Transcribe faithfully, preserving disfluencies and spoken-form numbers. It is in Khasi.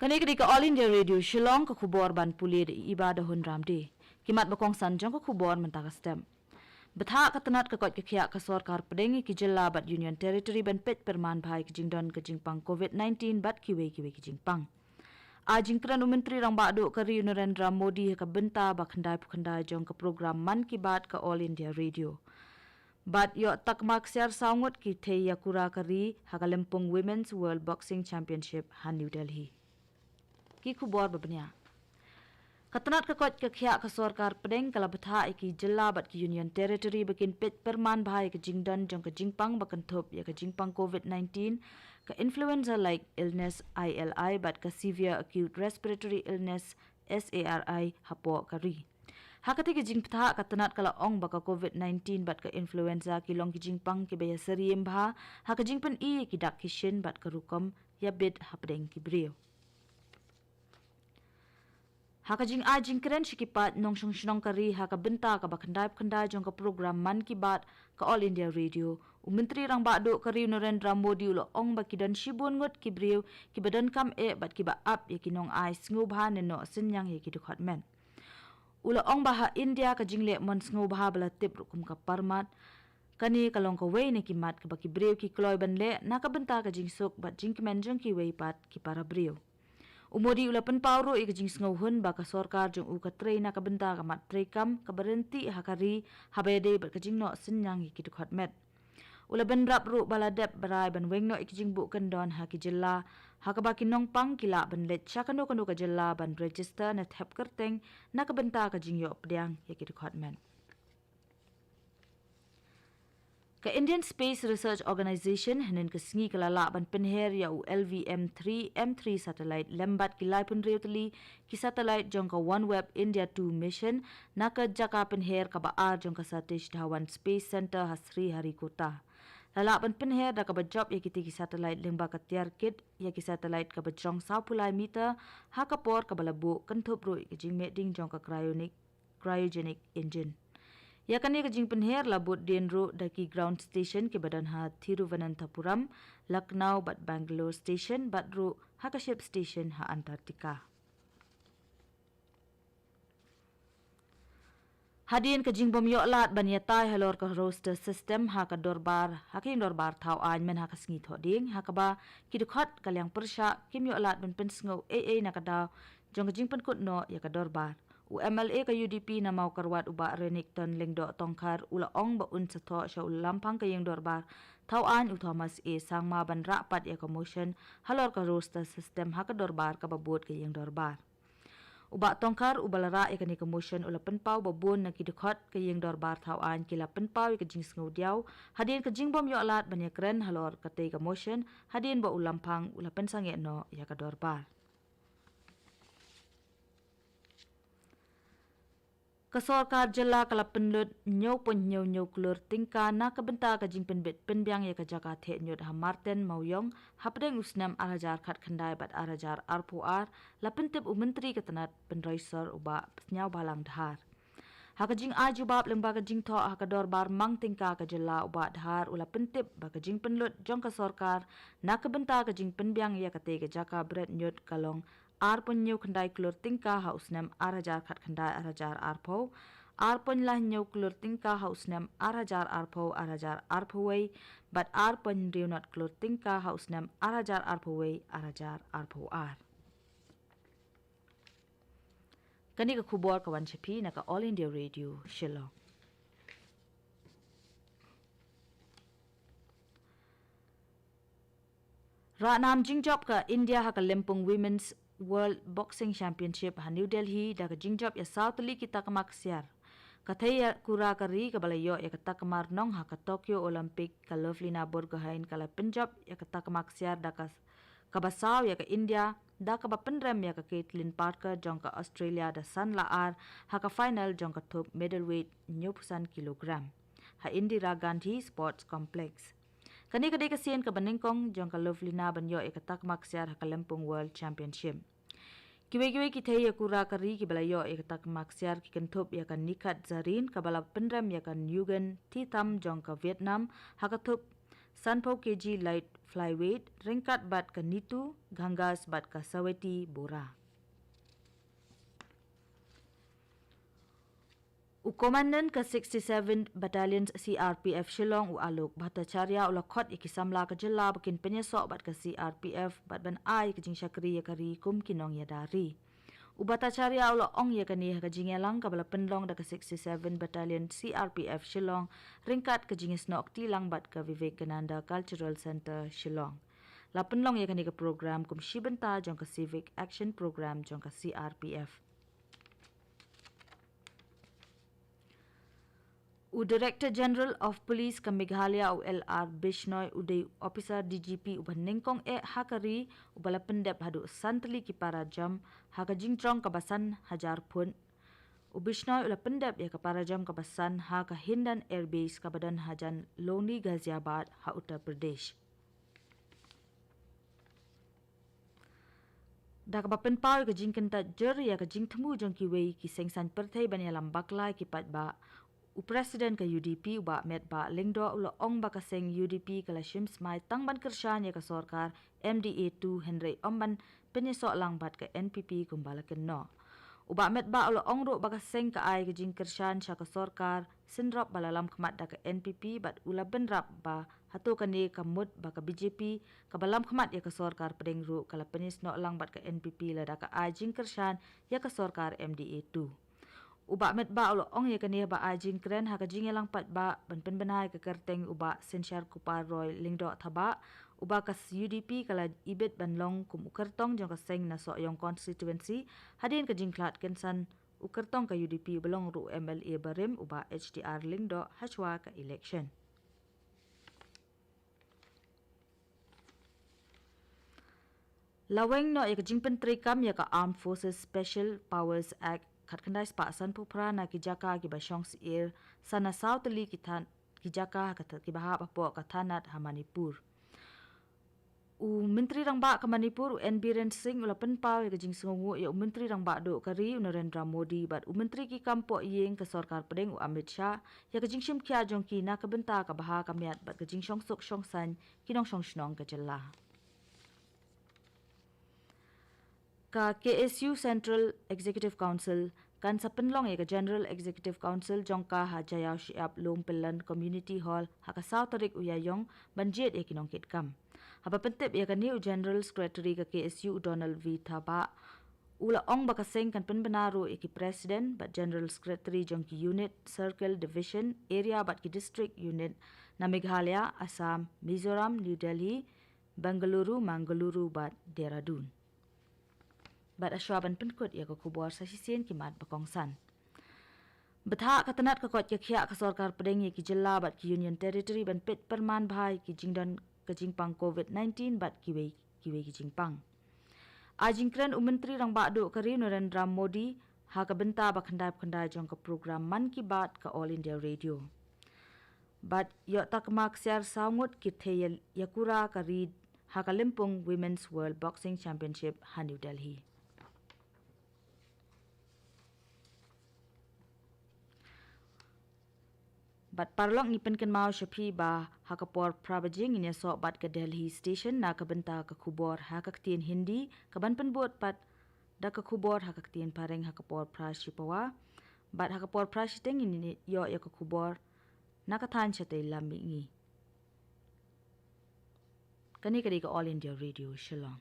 Kane ka dei ka All India Radio Shillong, ka khubor ban pule da i Iba da Hun Ramde. Ki mat ba kongsan jong ka khubor mynta ka step. Bthah ka tnat ka koit ka khiah ka sorkar pdeng ïa ki jylla bad Union Territory ban peit pyrman bha ïa ka jingdon ka jingpang covid nineteen bad kiwei kiwei ki jingpang. Ai jingkren u Myntri Rangbah Duh ka ri u Narendra Modi ha ka bynta ba khyndai phew khyndai jong ka program Mann Ki Baat ka All India Radio. Bad ïoh takma ksiar saw ngut ki thei ïa kura ka ri ha ka lympung Women's World Boxing Championship ha New Delhi. Ki khubor ba bniah. Ka tnat ka koit ka khiah ka sorkar pdeng ka la bthah ïa ki jylla bad ki Union Territory ba kin peit pyrman bha ïa ka jingdon jong ka jingpang ba kynthup ïa ka jingpang covid nineteen, ka influenza-like illness, I L I, bad ka severe acute respiratory illness, S A R I, hapoh ka ri. Ha katei ka jingbthah ka tnat ka la ong ba ka covid nineteen bad ka influenza ki long ki jingpang kiba ïasyriem bha ha ka jingpyni ïa ki dak ki shin bad ka rukom ïabit hapdeng ki briew. Ha ka jingai jingkren sha ki paid nongshong shnong ka ri ha ka bynta kaba khyndai phew khyndai jong ka program Mann Ki Baat ka All India Radio, u Myntri Rangbah Duh ka ri u Narendra Modi u la ong ba ki don shibun ngut ki briew kiba donkam eh bad kiba ap ïa ki nongai sngewbha ne noh synñiang ïa ki dkhot met. U la ong ba ha India ka jingleh mon sngewbha ba la tip ruh kum ka parmat, kane ka long kawei na ki mat kaba ki briew ki kloi ban leh na ka bynta ka jingsuk bad jingkmen jong kiwei pat ki para briew. U Modi u la pynpaw ruh ïa ka jingsngewhun ba ka sorkar jong u ka trei na ka bynta ka mat treikam kaba ryntih ha ka ri haba ïadei bad ka jingnoh synñiang ïa ki dkhot met. U la bynrap ruh ba la dep brai ban weng noh ïa ki jingbuh kyndon ha ki jylla ha kaba ki nongpang ki lah ban leit sha kano kano ka jylla ban register ne thep kyrteng na ka bynta ka jingïoh pdiang ïa ki dkhot met. Ka Indian Space Research Organisation hynnin ka sngi ka la lah ban pynher ïa u L V M three M three satellite lem bad ki laiphew hynriew tylli ki satellite jong ka OneWeb India two mission na ka jaka pynher kaba ar jong ka Satish Dhawan Space Centre ha Sriharikota. La lah ban pynher da kaba jop ïa kitei ki satellite lyngba ka tiar kit ïa ki satellite kaba jrong sawphew lai meter ha ka por kaba la buh, kynthup ruh ïa ka jingmih ding jong ka cryonic cryogenic engine. Ïa kane ka jingpynher la bud dien ruh da ki ground station kiba don ha Thiruvananthapuram, Lucknow bad Bangalore station bad ruh ha ka ship station ha Antarctica. Hadien ka jingbym ïoh lad ban ïatai halor ka roster system ha ka dorbar, ha ka ïing dorbar thaw aiñ mynha ka sngi Thohdieng, ha kaba ki dkhot ka liang pyrshah kim ïoh lad ban pynsngew ei ei na ka daw jong ka jingpynkut noh ïa ka dorbar. U M L A ka U D P na Mawkyrwat u Bah Renikton Lyngdoh Tongkhar u la ong ba un sa thoh sha u Lamphang ka ïing dorbar thaw aiñ u Thomas A Sangma ban rah pat ïa ka motion halor ka roster system ha ka dorbar kaba bud ka ïing dorbar. U Bah Tongkhar uba la rah ïa kane ka motion u la pynpaw ba bun na ki dkhot ka ïing dorbar thaw aiñ ki la pynpaw ïa ka jingsngewdiaw hadien ka jingbym ïoh lad ban ïakren halor katei ka motion hadien ba u Lamphang u la pynsangeh noh ïa ka dorbar. Ka sorkar jylla ka la pynlut hynñiew point hynñiew hynñiew klur tyngka na ka bynta ka jingpynbit pynbiang ïa ka jaka theh ñiut ha Marten Mawïong hapdeng u snem ar hajar khatkhyndai bad ar hajar arphew ar, la pyntip u Myntri ka tnat pynroi sor u Bah Sniawbhalang Dhar. Ha ka jingai jubab lyngba ka jingthoh ha ka dorbar mang tyngka ka jylla, u Bah Dhar u la pyntip ba ka jingpynlut jong ka sorkar na ka bynta ka jingpynbiang ïa katei ka jaka bret ñiut ka long ar point hynñiew khyndai klur tyngka ha u snem ar hajar khatkhyndai ar hajar arphew, ar point lai hynñiew klur tyngka ha u snem ar hajar arphew ar hajar arphew wei, bad ar point hynriew nod klur tyngka ha u snem ar hajar arphew wei ar hajar arphew ar. Kane ka khubor ka wan sha phi na ka All India Radio Shillong. Rah nam jingjop ka India ha ka lympung Women's World Boxing Championship ha New Delhi da ka jingjop ïa saw tylli ki takma ksiar. Ka thei ïa kura ka ri kaba la ïoh ïa ka takma rnong ha ka Tokyo Olympic, ka Lovlina Borgohain, ka la pynjop ïa ka takma ksiar da ka, kaba saw ïa ka India da kaba pynrem ïa ka Caitlin Parker jong ka Australia da san la ar ha ka final jong ka thup middleweight hynñiewphew san kilogram ha Indira Gandhi Sports Complex. Kane ka dei ka sien kaba nyngkong jong ka Lovlina ban ïoh ïa ka takma ksiar ha ka lympung World Championship. Kiwei kiwei ki thei ïa kura ka ri kiba la ïoh ïa ka takma ksiar ki kynthup ïa ka Nikhat Zarin kaba la pynrem ïa ka Nguyen Thi Tam jong ka Vietnam ha ka thup sanphew kg light flyweight ryngkat bad ka Nitu Gangas bad ka Saweti Bora. U Commandant ka sixty-seventh Battalion C R P F Shillong, u Alok Bhattacharya, u la khot ïa ki samla ka jylla ba kin pynïasoh bad ka C R P F bad ban ai ka jingshakri ïa ka ri kum ki nongïada ri. U Bhattacharya u la ong ïa kane ha ka jingïalang kaba la pynlong da ka sixty-seventh Battalion C R P F Shillong ryngkat ka jingïasnoh kti lang bad ka Vivekananda Cultural Centre Shillong. La pynlong ïa kane ka program kum shi bynta jong ka Civic Action Program jong ka C R P F. U Director General of Police ka Meghalaya, u L R Bishnoi, u dei u ophisar D G P uba nyngkong eh ha ka ri uba la pyndep haduh san tylli ki para jam ha ka jingjrong kaba san hajar phunt. U Bishnoi u la pyndep ïa ka para jam kaba san ha ka Hindan Air Base kaba don hajan Loni Ghaziabad ha Uttar Pradesh. Da kaba pynpaw ïa ka jingkyntait jur ïa ka jingthmu jong kiwei ki seng saiñ pyrthei ban ïalam bakla ïa ki paidbah, u President ka U D P, u Bah Metbah Lyngdoh, u la ong ba ka seng U D P ka la shim smai tang ban kyrshan ïa ka sorkar M D A two hynrei ym ban pynïasoh lang bad ka N P P kumba la kynnoh. U Bah Metbah u la ong ruh ba ka seng ka ai ka jingkyrshan sha ka sorkar synrop ba la lam khmat da ka N P P bad u la bynrap ba hato kane ka mut ba ka B J P kaba lam khmat ïa ka sorkar pdeng ruh ka la pynïasnoh lang bad ka N P P lada ka ai jingkyrshan ïa ka sorkar M D A two. U Bah Metbah u la ong ïa kane ba ai jingkren ha ka jingïalang paidbah ban pynbna ïa ka kyrteng u Bah Synshar Kupar Roy Lyngdoh Thabah, uba ka U D P ka la ibit ban long kum u kyrtong jong ka seng na Sohiong Constituency, hadien ka jingkhlad kynsan u kyrtong ka U D P uba long ruh u M L A barim u Bah H T R Lyngdoh hashwa ka election. La weng noh ïa ka jingpyntreikam ïa ka Armed Forces Special Powers Act khatkhyndai spah sanphew phra na ki jaka kiba shong syier sa na saw tylli ki than ki jaka ha ka th- kiba hap hapoh ka thanat ha Manipur. U Myntri Rangbah ka Manipur, u N Biren Singh, u la pynpaw ïa ka jingsngewnguh ïa u Myntri Rangbah duh ka ri, u Narendra Modi, bad u Myntri ki kam poh ïing ka sorkar pdeng, u Amit Shah, ïa ka jingshim khia jong ki na ka bynta ka bha ka miat bad ka jingshongsuk shongsaiñ ki nongshong shnong ka jylla. Ka K S U Central Executive Council kan sa pynlong ïa ka General Executive Council jong ka ha Jaiaw Shyiap Lum Pyllan Community Hall ha ka saw tarik u Ïaïong ban jied ïa ki nongkitkam. Haba pyntip ïa kane, u General Secretary ka K S U, u Donald V Thabah, u la ong ba ka seng kan pynbna ruh ïa ki President bad General Secretary jong ki Unit, Circle, Division, Area bad ki District Unit na Meghalaya, Assam, Mizoram, New Delhi, Bengaluru, Mangaluru bad Dehradun. Bad hashwa ban pynkut ïa ka khubor, sa shisien ki mat ba kongsan. Bthah ka tnat ka koit ka khiah ka sorkar pdeng ïa ki jylla bad ki Union Territory ban peit pyrman bha ïa ki jingdon ka jingpang covid nineteen bad kiwei kiwei ki jingpang. Ai jingkren u Myntri Rangbah duh ka ri, u Narendra Modi, ha ka bynta ba khyndai ba khyndai jong ka program Mann Ki Baat ka All India Radio. Bad ïoh takma ksiar saw ngut ki thei ïa, ïakura ka ri ha ka lympung Women's World Boxing Championship ha New Delhi. Bad paralok, ngi pynkynmaw sha phi ba ha ka por phra baje ngin ïasoh bad ka Delhi Station na ka bynta ka khubor ha ka ktien Hindi, kaban pynbud pat da ka khubor ha ka ktien Phareng ha ka por phra shipawa. Bad ha ka por phra shiteng ngin ïoh ïa ka khubor na ka thaiñ shatei lam mihngi. Kane ka dei ka All India Radio Shillong.